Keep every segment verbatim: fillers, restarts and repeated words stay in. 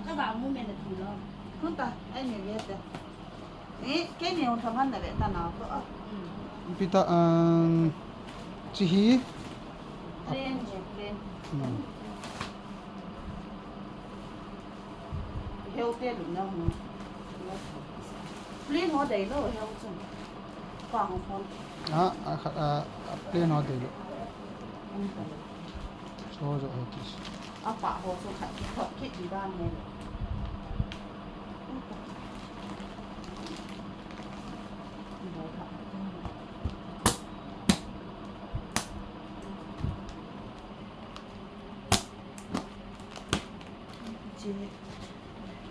Ka ba mu me na ti lo. Kun ta, ai me ve te. Ni, ke ni un thaman na ve ta na ko. Pita, um, chi hi. Plain, plain. Hmm. Heo te lu na hu. Plain ho dei lo, heo chu. Pa ho phone. Ah, ah, khat, ah, ah, plain ho dei lo. Cho jo ho ti. Apa ho chu khat ki thot ki di dan he.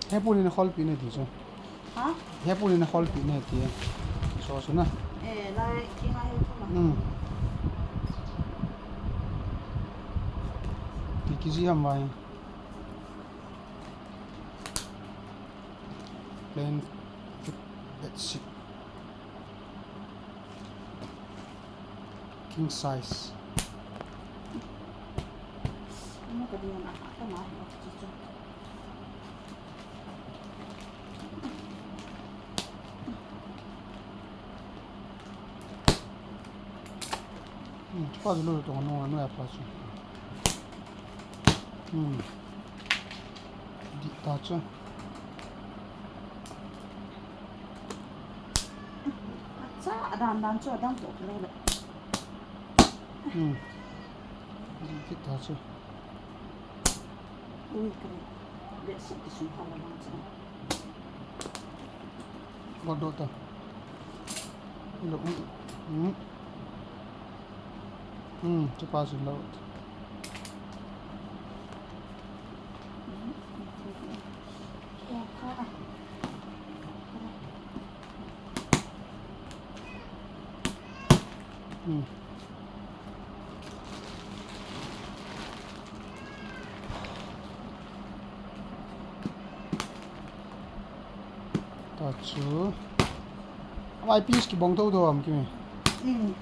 Hepu ni na kholpi ne ti chu. Ha? Hepu ni na kholpi ne ti. So chu na. Eh, lai, ki ngai hepu na. Hmm. Ki ki ji ham vai. Plain bedsheet. King size. Hmm, chupa dulu tu no no ya pa chu. Hmm. Di ta chu. Acha, adan dan chu adang to le. Hmm. Di ta chu. Ui, kare. Be sik ti sum ha la bang chu. Bot do ta. Lo, hmm. Hmm, chupa chu lo. Hmm. Ta chu. Amai piece kibong tho tho am kimi. Hmm.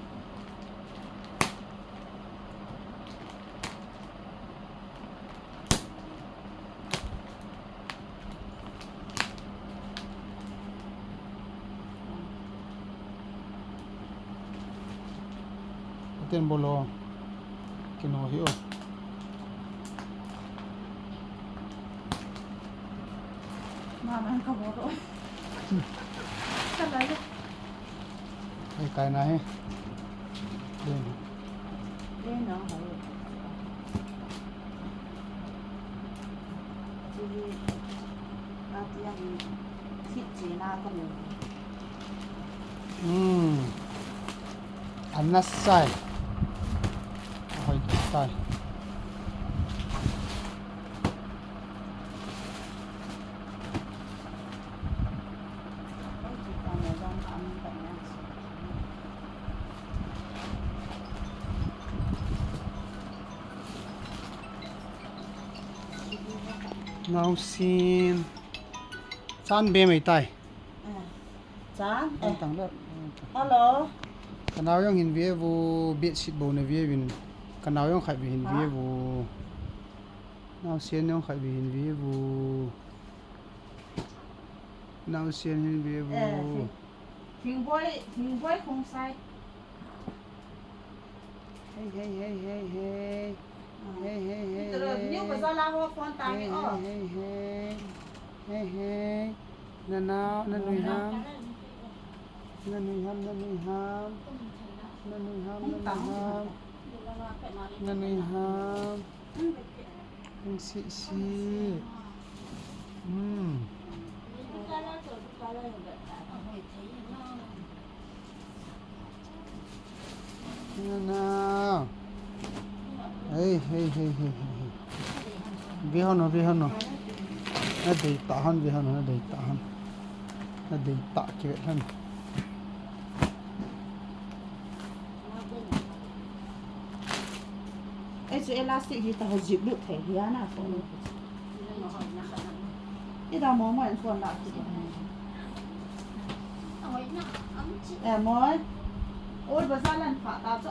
Aten bolo. Kino hi o. Mama ka bolo. Ka lai. Ai, kai na he. Len. Len na ho. Chili, ati yang, thit che na ka mu. Hmm. Anasai. Ahoi tai. Naosen. Chan be mai tai. Ah, chan. Ai, eh. Tang le. Hello. Ka nao jong hin ve vo, bedsheet bou na ve vin. Ka nao jong khat ve hin ve vo. Naosen jong khat ve hin ve vo. Naosen hin ve vo. Eh, Thingboi, Thingboi Khongsai. Hey, hey, hey, hey, hey. Ah. Hey, hey, hey, hey. New Bazaar la ho phone ta ni o. Hey, hey, hey, hey. Hey, hey. Na nao, na nui ham. Na nui ham, na nui ham. Na nui ham, na nui ham. Na nui ham. Hung si si. Hmm. Na, na. Hey, hey, hey, hey, hey, hey. Ve hon o, ve hon o. Na dei ta hon, ve hon o, na dei ta hon. Na dei ta kivet hon. Ei chu elastic hi ta ho zip lut thei hi a na ko. I da mo mo en phone la ki. Eh, mo. Ol ba za lan pha ta cho.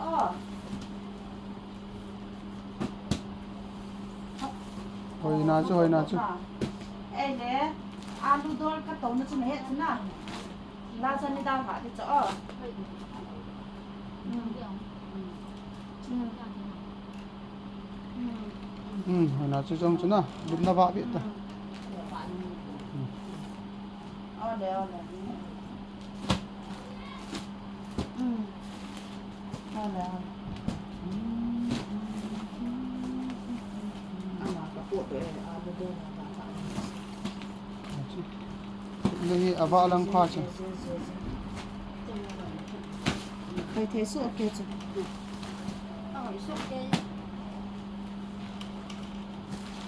Hoi na chu, hoi na chu. Ei le, alu dol ka tona chu na he chu na. La chan ni dal ha ti chu o. Hmm. Hmm. Hmm. Hmm, na chu jong chu na, lut na va bi ta. Hmm. Hmm. Ole, ole. Hmm. Ole, ole. Hmm. Ana ka po to e, a bo do na ka. Nahi, ava lang pha chu. Thei thei su, okay chu.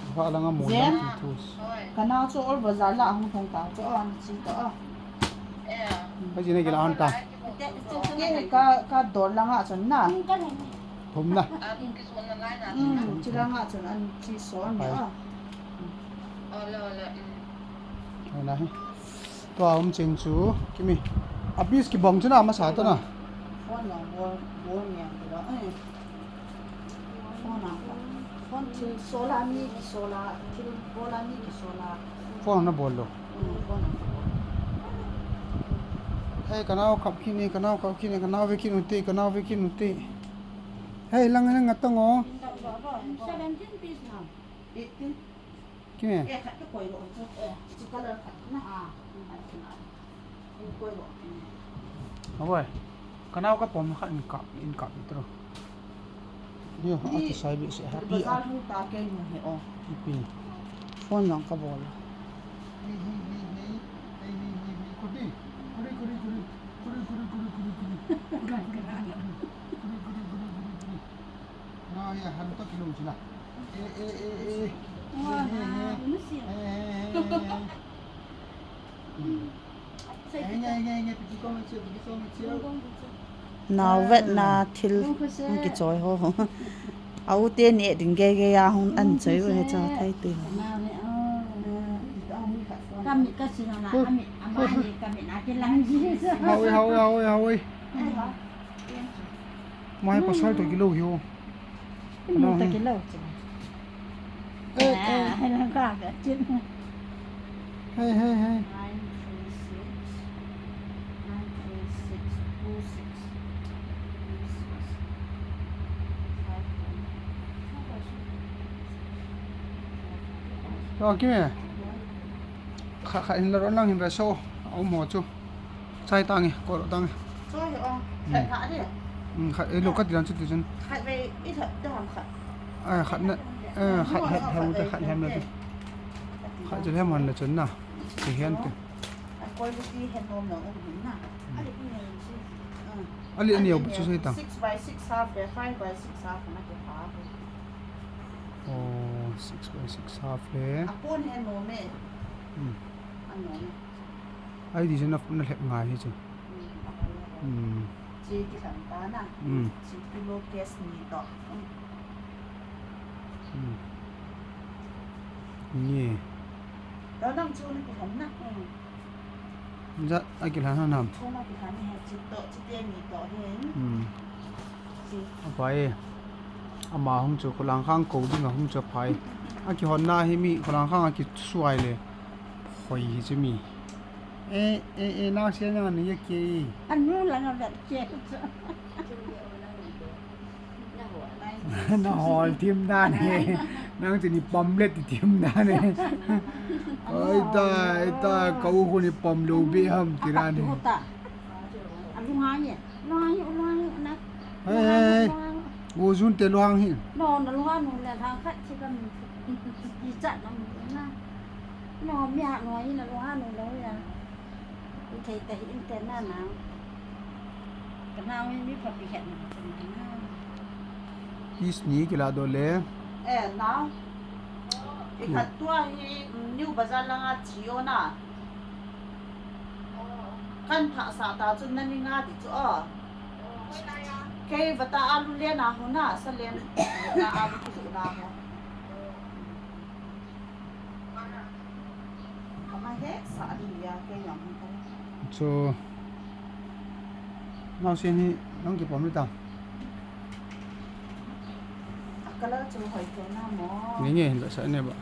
Ava lang a mo Jen? Lang pha chu. Ka nao chu ol bazar la hung thong ta chu, an chi ta. Ka ji na gila an ta. Ke ka, ka dol lang a chun na. Thum na. Hmm, chi lang a chun an chi so ni a. Ole, ole. Ai na hi. Tua um cheng chu, kimi. A piece kibong chu na, masa ta na. Phone lang bol, bol niam ti lo. Ai. Phone lang. Phone thil sola mi, sola, thil bola mi, sola. Phone na bol lo. Hmm, phone lang bol. Hei, ka nao kap kini, ka nao kap kini, ka nao ve kinu ti, ka nao ve kinu ti. Hei, lang, lang, nga tong o. Seventeen piece na. Eighteen. Kei. Eh, khat ka koi lo chu. Eh, chu color khat na. Ah. Koi lo. Awoi. Ka nao ka pom khat in kap, in kap tro. Yo, a ti sai bi se ha pi a. Bazar hung ta kei nu he o. Pi pi. Phone lang ka bol. Hi, hi, hi, hi. Hi, hi, hi, hi. Kuri, kuri, kuri, kuri. Kuri, kuri, kuri, kuri, kuri. Kuri, kuri, kuri, kuri, kuri. Nga ya han to kilo chila. Eh, eh, eh, eh. Wa, eh, eh, eh. Masi. Eh, eh, eh, eh, eh. Hmm. Nao vet na thil hung kichoi ho. A u te neh ding gei gei a hung an choi u he cho thei te. Kami ka sina na, ami, ama ni kami na kilang ji. Hawi, hawi, hawi, hawi. Mai pasal to kilo hi o. Kilo to kilo. Eh, eh. Ah, hai lang ka ka chin. Hey, hey, hey. Nine three six. Nine three six two six. Cho kimi. Kha, kha in la ron lang hin ve so. Au mo chu. Chai tange, koi lo tange. Choi o, hmm. Khat khat de. Hmm, khat, eh, lo khat dilan chu tu chun. Khat ve, i khat dam khat. Ah, khat na, eh, khat, khat, khat, khat, khat, khat, khat. Khat chu hem han le chun na. Ti hian te. A koi lu ti hen nom lo um hin na. Hmm. Ali ni o chu sei tang. Six by six half le, five by six half na ke pa. Oh, six by six half le. A pon hen nom e. Hmm. A nom e. Ai, di chu na, na lhep ngai hi chu. Hmm. Chi kilham ta na. Hmm. Chi pillow case ni to. Hmm. Ni. To nang chu ni kilham na. Hmm. Ja, a kilham na nam. Chu na kilham ni he chi to, chi te ni to hin. Hmm. Apai, ama hung chu khulang khang ko ding a hung chu apai. A kihonna hi mi khulang khang a kisuai le. Hoi hi chu mi. Eh, eh, eh, na sia na ni ya ke. Anu la na vet ke chu. Na hol thim dan he. Nang chu ni pom le ti thim dan he. Oi ta, oi ta, ka u khu ni pom lo be ham ti dan he. Anu ha ye. Luang hi, luang hi, na. Hey, hey, hey. Luang. Go jun te luang hi. No, na luang nu le thang khat chi ka mi. Ki chat na mu na. No, mi ha no hi na luang nu lo ya. Ku thei ta hi in te na na. Ka na mi mi pha pi khat na ka na. Piece ni kila do le. Eh, na. I khat tua hi, mm, New Bazar langa chi o na. Kan phah sa ta chu na ni nga ti chu o. Kei vata alu le na ho na, sa le na alu ku na ho. Ama he sa alu ya kei yam. Chu. Naosen hi nang kipom le ta. A color chu hoi thei na mo. Nge nge hin sa ne ba.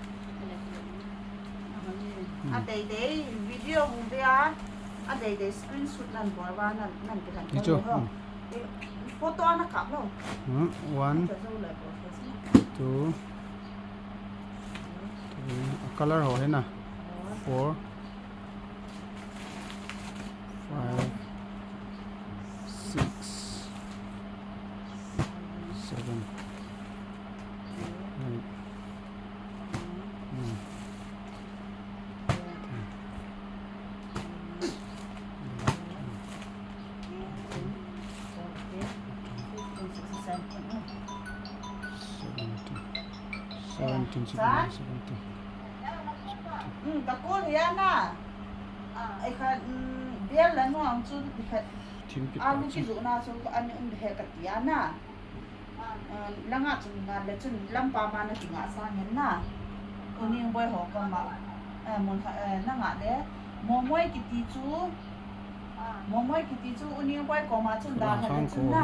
Hmm. A dei dei video hung ve a, a dei dei screenshot nan bol va nan, nan kihen. Ni chu, ho. Hmm. Eh, photo ana kap lo. Hmm, one. Ka zo le bol ka si. Two. Three. A color ho he na. Oh. Four. Five. Six. Seven. Eight. Hmm. Seventeen. Seventeen, seventeen, seventeen. Hmm, ka kul hi ana. Ai kha, hmm, bial la nuang chu, ai kha. Thim kit ta chu. Alu kijuh na chu, ani um he ka ti ana. Ah, langa chun nga le chun lampa ma na kinga sang hen na. Uning boi ho koma. Eh, mun kha, eh, na nga le. Momoi kiti chu. Momoi kiti chu uning boi koma chun da khan le chun na.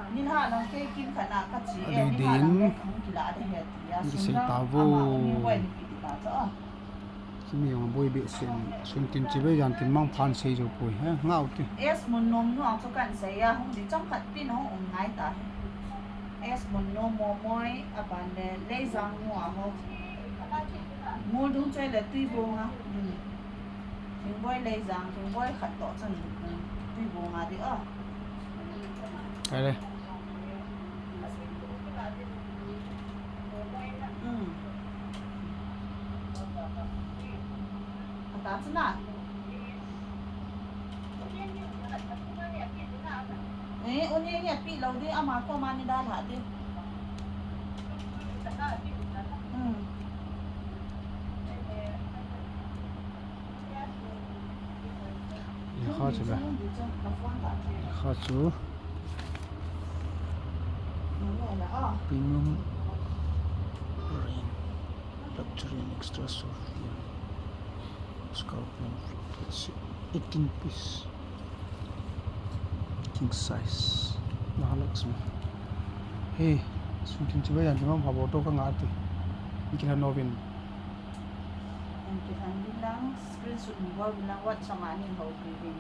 Nilha lang ke kin khat na ka chi e, nilha lang ke kang kila de he ti ya. Sun lang ama uning boi ni kiti ta chu. Kimi jong boi behseh in, sun tin chibai jan tin mang phan sei jou poi, he, ngau ti. S Munnom nu ang chu kan sei a, hung di chomkhat pin hung um ngai ta. S Munnom, Momoi, aban le Leijang nu a ho. Muldung choi le Tuibong a. Hmm. Thingboi Leijang, Thingboi khat toh chun, hmm, Tuibong a di o. Kai le. Hmm. Ata chu na. Eh, uni nge pi lo di ama koma ni dalha di. Hmm. Kha chu la. Kha chu. Premium rain, luxury and extra soft. Scorpion fit, let's see. Eighteen piece. King size. Mahalakshmi. Hey, sun tin chibai jan tin mang pha bo to ka nga ti. Ni kila novin. An kihen vin lang, screenshot ni bol vin lang, WhatsApp a nin ho pi vin.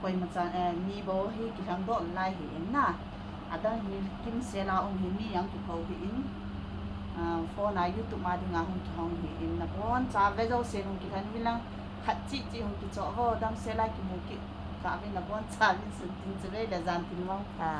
Koima chan, eh, mi bou hi kilang doh lai hi in na. Adang hi kimsel a um hi mi jong kikou hi in. Ah, phone a YouTube ma dinga hung kihong hi in. Naboncha ve jouse hung kihen vin lang, khat cheh cheh hung kichoh vo, damsel a kimu kit kah vin, naboncha vin sun tin chibai le jan tin mang pha.